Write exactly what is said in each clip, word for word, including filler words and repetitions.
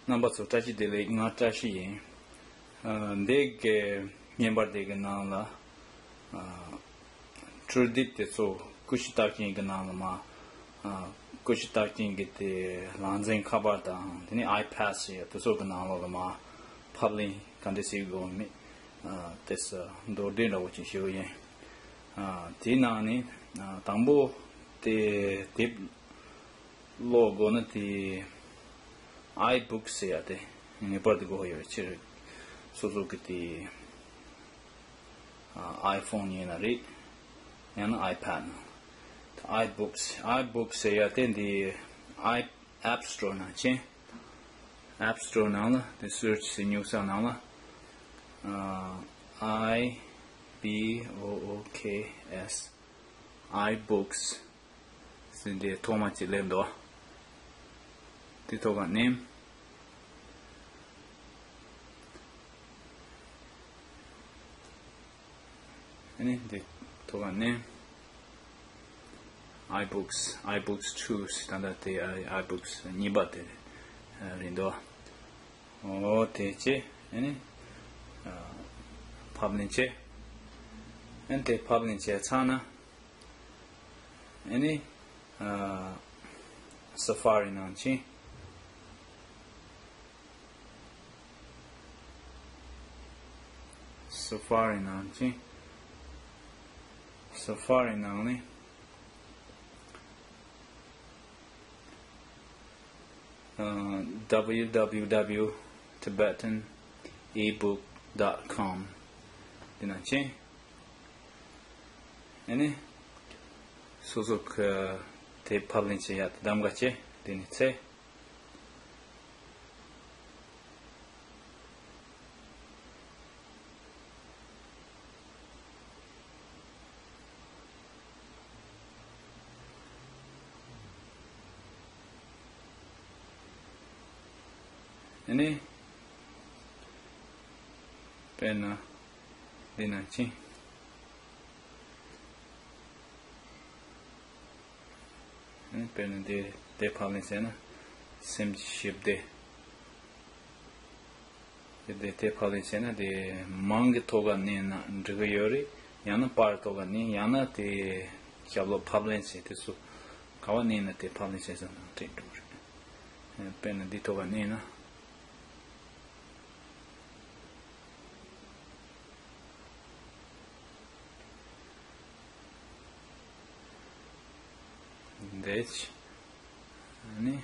རྣམ་པ་ཚོ་བཀྲ་ཤིས་བདེ་ལེགས། ང་བཀྲ་ཤིས་ཡིན། ཨ། འདི་གི་བརྙན་པར་དེ་གི་ནང་ལ། ཨ། འཕྲུལ་དེབ་དེ་ཚོ་ཀུ་ཤུ་རྟགས་ཅན་གྱི་ནང་ལ་མ། ཨ། ཀུ་ཤུ་རྟགས་ཅན་གྱི་དེ་ལག་འཛིན་ཁ་པར་དང་དེ་ནས་ཨའི་པེཌ་ཟེར་ཡ་དེ་ཚོ་གི་ནང་ལོགས་ལ་མ་ཕབ་ལེན་ག་འདྲ་བྱེད་དགོས་མིན། ཨ། དེ་ཚོ་མདོར་བསྡུས་འདྲ་བོ་ཅིག་ཞུ་གི་ཡིན། ཨ། དེའི་ནང་ནས། ཨ། དང་པོ་དེ་དེབ་ཀློག་དགོས་ན་དེ་ཨའི་བུག་ཟེར་ཡ་དེ་ངེས་པར་དུ་དགོས་ཡོད་ཕྱིར། སོ་སོ་གི་དེ་ཨའི་ཕོན་ཡིན་ན་རེད། ཡང་ན་ཨའི་པེཌ་ན། ཨའི་བུག་ཨའི་བུག་ཟེར་ཡ་དེ་འདི་ཨའི་ཨེབ་སི་ཊོར་ནང་ཕྱིན། ཨེབ་སི་ཊོར་ནང་ལ་དེ་སར་ཆི་ཟེར་ཉུག་ས་ནང་ལ། ཨའི་བི་ཨོ་ཨོ་ཁེ་ཨེས། ཨའི་བུག་ཟེར་འདི་ཐོག་མ་གཅིག་སླེབས་འདུག་དེ་ཐོག་ཁར་མནན། ཨ་ནི་འདི་ཐོག་ཁར་མནན། ཨའི་བུག་ཨའི་བུག་ཊུ་ཟེར་ད་ལྟ་དེ་ཨའི་བུག་གཉིས་པ་དེ་རེད་འདུག་འོ་དེ་བྱས་ཨ་ནི་ཕབ་ལེན་བྱས། ཨ་ནི་དེ་ཕབ་ལེན་བྱས་ཚར་ན། ཨ་ནི། ཨ། སེ་ཕ་རི་ནང་ཕྱིན། སེ་ཕ་རི་ནང་ཕྱིན། སེ་ཕ་རི་ནང་ནས། ཨ། W W W tibetan ebook dot com དེ་ནང་ཕྱིན། ཨ་ནི། སོ་སོ་གི་དེ་ཕབ་ལེན་བྱེད་ཡ་དེ་གདམ་ག་བྱས། དེ་ནས་འཚོལ། ཨ་ནི། དཔེར་ན། འདི་ནང་ཕྱིན། ཨ་ནི་དཔེར་ན་འདི་དེ་ཕབ་ལེན་བྱས་ན། སེམས་ཀྱི་ཞི་བདེ། དེ་དེ་དེ་ཕབ་ལེན་བྱས་ན་དེ་མང་གི་ཐོག་ཁར་མནན་ན་འགྲིག་གི་ཡོད་རེད། ཡང་ན་པར་ཐོག་ཁར་མནན། ཡང་ན་དེ་ཞབས་ལོགས་ཕབ་ལེན་བྱས་དེ་ཚོ་ག་པར་མནན་ན་དེ་ཕབ་ལེན་བྱས་ཙང་ནང་འགྲིག་འགྲོ་གི་རེད། དཔེར་ན་འདི་ཐོག་ཁར་མནན་ན། འདི། ཨ་ནི།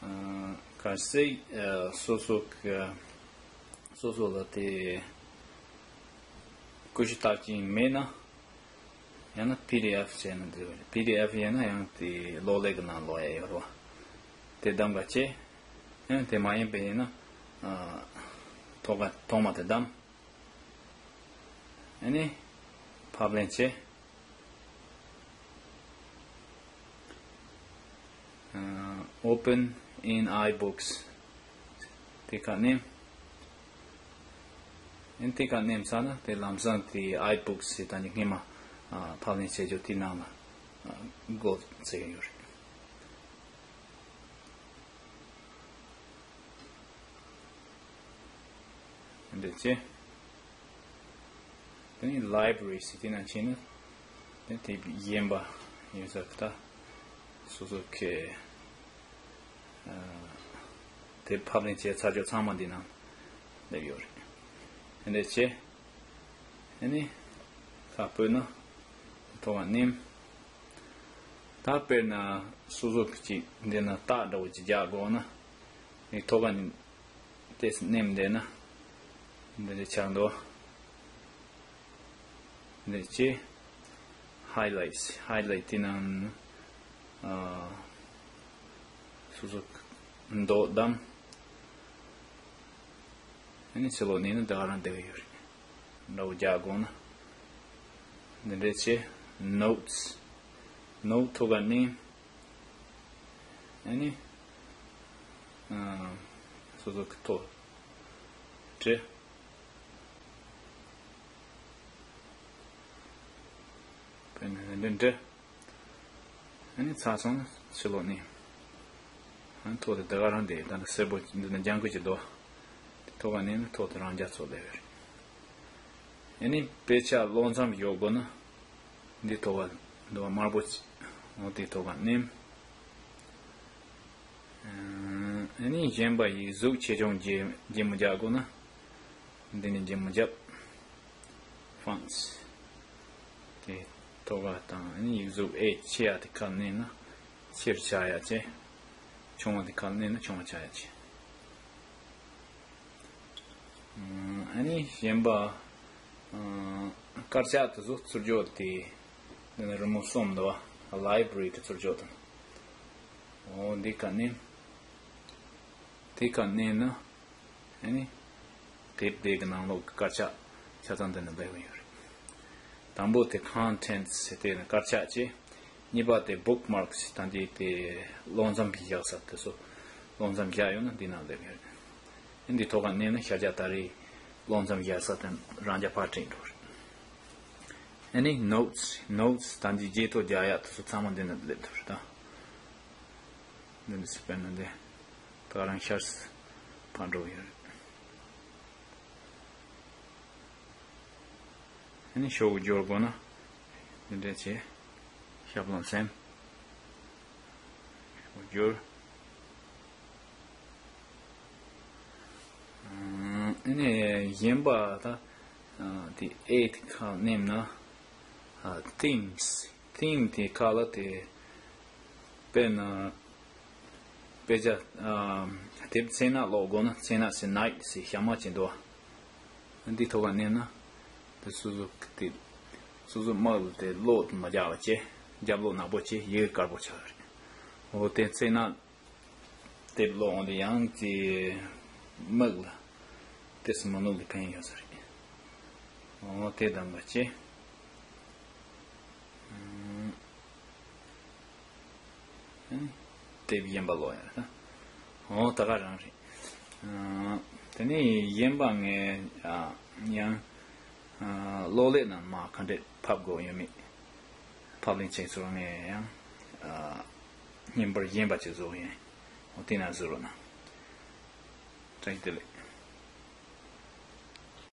ཨ། གལ་སྲིད། ཨ། སོ་སོ་གི། སོ་སོ་ལ་དེ་ཀུ་ཤུ་རྟགས་ཅན་མེད་ན། ཡང་ན་པི་ཌི་ཨེཕ་བྱས་ན་འདི་རེད། པི་ཌི་ཨེཕ་ཡིན་ན་ཡང་དེ་གློག་ཀླད་ཀྱི་ནང་ཀློག་ཡ་ཡོད་རེད་བ། དེ་གདམ་ག་བྱས། ཡང་དེ་མ་ཡིན་པ་ཡིན་ན། ཨ། ཐོག་ཁ་ཐོག་མ་དེ་གདམ། ཨ་ནི། ཕབ་ལེན་བྱས། ཨ། Open in iBooks དེ་ཁར་མནན། ཨ་ནི་དེ་ཁར་མནན་ཚར་ན་དེ་ལམ་སང་དེ་iBooks ཞེས་ད་ནི་སྔས་མ། ཨ། ཕབ་ལེན་བྱས་རྒྱུ་དེ་ནང་ལ། ཨ། འགོ་ཚུགས་ཡོད་རེད། འདི་བྱས། དེ་ནས་library ཟེར་དེ་ནང་ཕྱིན་ན། དེ་དེབ་གཞན་པ་ཡོད་ས་ད། སོ་སོ་གི། ཨ། དེབ་ཕབ་ལེན་བྱས་ཚར་རྒྱུ་ཚང་མ་འདི་ནང་སླེབས་ཡོད་རེད། འདི་བྱས། ཨ་ནི། ཁ་སྤོས་ན། ཐོག་ཁར་མནན། ད་དཔེར་ན་སོ་སོ་གི་ཅིག་འདི་ན་རྟགས་འདྲ་བོ་ཅིག་རྒྱག་དགོས་ན། ནི་ཐོག་ཁར་ནི་ཏེས་མནན་བསྡད་ན། འདི་འདྲ་ཆགས་འདུག་འདི་ཅི། highlights highlight དེ་ནང་། ཨ། སོ་སོ་མདོག་བསྡམས། ཨ་ནི་ཕྱི་ལོགས་ནས་ནི་འདི་ག་རང་བསྡད་ཀྱི་ཡོད་རེད། འདྲ་བོ་རྒྱག་དགོས་ན། འདི་འདྲས་བྱས། notes note ཐོག་ཁར་མནན། ཨ་ནི། ཨ། སོ་སོ་གི་ཐོ་བྲིས། དཔེར་ན་འདི་འདྲ་བྲིས། ཨ་ནི་ཚར་སོང་ན་ཕྱི་ལོགས་ནས། ཐོག་དེ་དེ་ག་རང་དེ་ད་ནི་སེར་པོ་འདི་ནི་ལྗང་ཁུ་ཅིག་འདུག་དེ་ཐོག་ག་ནས་ནི་ཐོག་དེ་རང་རྒྱ་ཚོ་ལས་རེད། ཨ་ནི་དཔེ་ཆ་ཀློག་མཚམས་ཡོད་དགོས་ན། འདི་ཐོག་ག་འདུག་དམར་པོ་ཅིག་འོ་དེ་ཐོག་ག་ནས། ཨ་ནི་གཞན་པ་ཡིག་གཟུགས་ཆེ་ཆུང་བརྗེ་བརྗེ་མོ་རྒྱག་དགོས་ན། འདི་ནི་བརྗེ་མོ་རྒྱབ། Fonts དེ་ཐོག་ག་དང་ཨ་ནི་ཡིག་གཟུགས་ཨེ་ཆེ་ཡ་དེ་ཁ་ནས་ན་ཆེར་ཆག་ཡ་ཆེ། ཆུང་བ་དེ་ཁ་ནས་ན་ཆུང་བ་ཆག་ཡ་ཆེ། ཨ་ནི་གཞན་པ། དཀར་ཆག་དེ་ཚོ་ཚུར་འཇོག་དེ། འདི་ནི་རི་མོ་གསུམ་འདུག་བ། Library དེ་ཚུར་འཇོག་དང་། འོ་འདི་ག་ནས། དེ་ག་ནས་ན། ཨ་ནི། དེབ་དེ་གི་ནང་ལོགས་ཀྱི་དཀར་ཆག་ཆ་ཚང་འདི་ནས་སླེབས་ཡོད་རེད། དང་པོ་དེ་Contents ཟེར་དེ་ནི་དཀར་ཆག་ཅེས། གཉིས་པ་དེ་Bookmarks ད་འདི་དེ་ཀློག་མཚམས་ཀྱི་བཞག་ས་དེ་ཚོ་ཀློག་མཚམས་བཞག་ཡོད་ན་འདི་ནང་སླེབས་ཡོད་རེད། ཨ་འདི་ཐོག་ག་ནས་ན་ཤར་རྒྱག་ད་རེས་ཀློག་མཚམས་བཞག་ས་དེ་རང་རྒྱ་ཕར་དྲན་འགྲོ་རེད། ཨ་ནི་Notes Notes ད་འདི་རྗེས་ཐོ་རྒྱག་ཡག་དེ་ཚོ་ཚང་མ་འདི་ནས་སླེབས་ཐུབ་རེད་ད། འདི་འདི་སི་པན་ན་འདི་ད་རང་ཤར་སི་ཕར་འགྲོ་ཡོད་རེད། ཨ་ནི་ཤོག་བུ་སྦྱོར་དགོས་ན་འདི་འདྲ་བྱས། ཞབས་ལོང་སེམས་ཤོག་བུ་སྦྱོར། ཨ་ནི་གཞན་པ་ད་དེ་eight ཁག་མནན་ན་Themes Theme དེ་ཁ་ལ་དེ། དཔེར་ན། དཔེ་ཆ། དེབ་མཚན་ནག་ཀློག་དགོས་ན་མཚན་ནག་ཟེར་night ཟེར་ཞག་མ་ཅན་འདུག་བ། འདི་ཐོག་ག་མནན་ན། དེ་སོ་སོ་དེ། སོ་སོ་དམག་ལ་དེ་ཀློག་མ་རྒྱག་པ་བྱས། རྒྱབ་ལོགས་ནག་པོ་བྱས་ཡིག་དཀར་པོ་ཆགས་རེད། འོ་དེ་མཚན་ནག་དེབ་ཀློག་འོང་དུས་ཡང་དེ་མིག་ལ་དེ་སུ་མ་ནུབ་ལ་ཕན་ཡོད་ས་རེད། འོ་དེ་གདམ་པ་བྱས། དེབ་གཞན་པ་ཀློག་ཡ་རེད། འོ་ད་ག་རང་རེད། དེ་ནས་གཞན་པ་ངས་ཡང་གློག་ཀླད་ནང་མ་ག་འདྲས་ཕབ་དགོས་ཡོད་མེད། ཕབ་ལེན་བྱེད་ཚུལ་ངས་ཡང་བརྙན་པར་གཞན་པ་ཅིག་བཟོ་ཡིན། འོ་དེ་ན་བཟོ་རོགས་གནང་། བཀྲ་ཤིས་བདེ་ལེགས།